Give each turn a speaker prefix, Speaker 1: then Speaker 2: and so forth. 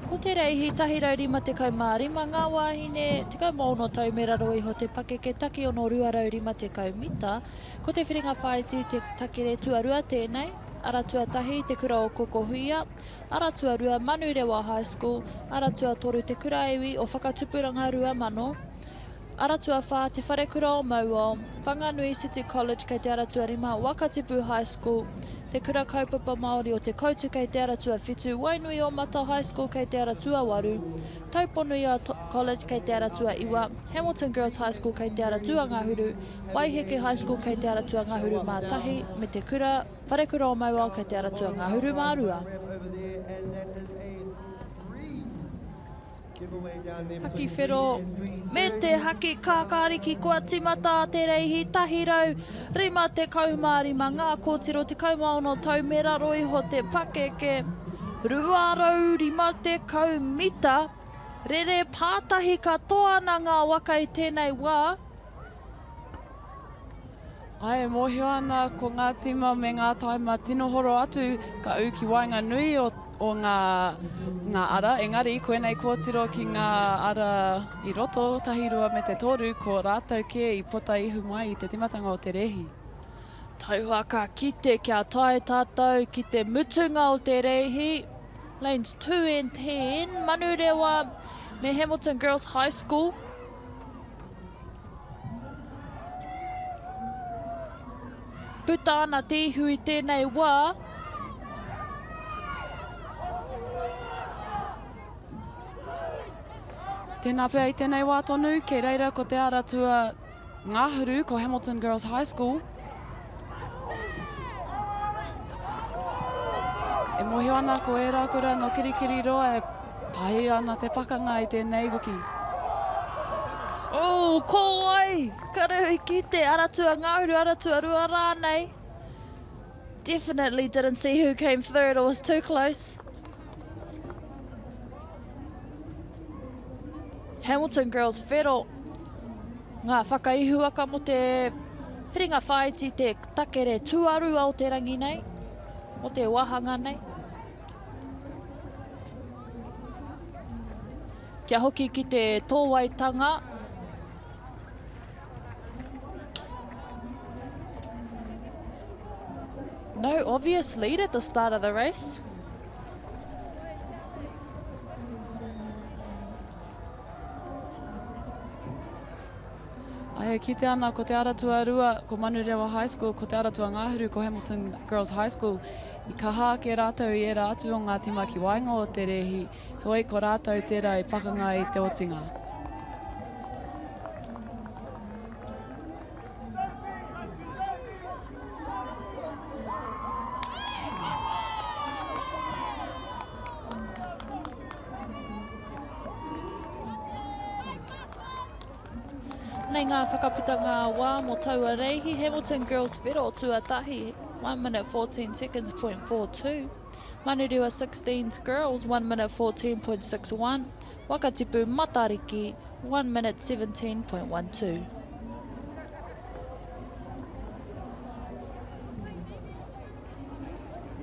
Speaker 1: Ko te reihi 155 ngā wāhine, 16 tau me raro iho te pakeke takiono 250 mita. Ko te whiringa whāiti te takere tuarua tēnei, ara tuatahi Te Kura o Kokohuia, ara tuarua Manurewa High School, ara tuatoru Te Kura Iwi o Whakatupuranga 2000, Ara tuawhā, Te Wharekura o Mauao, Whanganui City College kei te ara tuarima, Wakatipu High School, Te Kura Kaupapa Māori o Te Koutu kei te ara tuawhitu, Wainui o Mata High School kei te ara tuawaru, Tauponuia College kei te ara tuaiwa, Hamilton Girls High School kei te ara tuangahuru, Waiheke High School kei te ara tuangahuru mā tahi, me Te Kura, Wharekura o Mauao kei te ara tuangahuru mā rua. Haki whero me te haki kākāriki kua tīmata te reihi 155 ngā kōtiro 16 tau me raro iho te pakeke 250 mita rere pātahi katoa ana ngā waka i tēnei wā.
Speaker 2: Āe, e mōhio ana ko ngā tīma me ngā taima tino horo atu ka ū ki waenganui o, o ngā, ngā ara, engari koinei kōtiro ki ngā ara i roto, tahirua me te toru, ko rātou kē i pota ihu mai i te timatanga o te rēhi.
Speaker 1: Tauha ka kite kia tae tātou ki te mutunga o te rēhi, lanes 2 and 10, Manurewa me Hamilton Girls High School. Puta ana te ihu i tēnei wā.
Speaker 2: Tēnā pea i tēnei wā tonu, kei reira ko te ara tua ngahuru, ko Hamilton Girls High School. E mōhio ana ko ērā kura nō Kirikiriroa e pai ana te pakanga i tēnei wiki.
Speaker 1: Oh, ko wai? Kare i kite, ara tuangahuru, ara tuarua rānei. Definitely didn't see who came third, it was too close. Hamilton Girls whero ngā whakaihuwaka mo te whiringa whāiti te takere tuarua o te rangi nei, o te wāhanga nei. Kia hoki ki te tōwaitanga. No obvious lead at the start of the race.
Speaker 2: Ai, e kite ana ko Te Ara Tuarua, ko Manurewa High School, ko Te Ara Tuangahuru, ko Hamilton Girls High School. I kaha ake rātou i ērā atu o ngā tīma ki waenga o te rēhi, heoi ko rātou tērā i pakanga i te otinga.
Speaker 1: Nei ngā whakaputanga wā mō taua reihi Hamilton Girls Whero tuatahi 1 minute 14 seconds point 42. Manurewa 16s Girls 1 minute 14.61. Wakatipu Matariki 1 minute 17.12.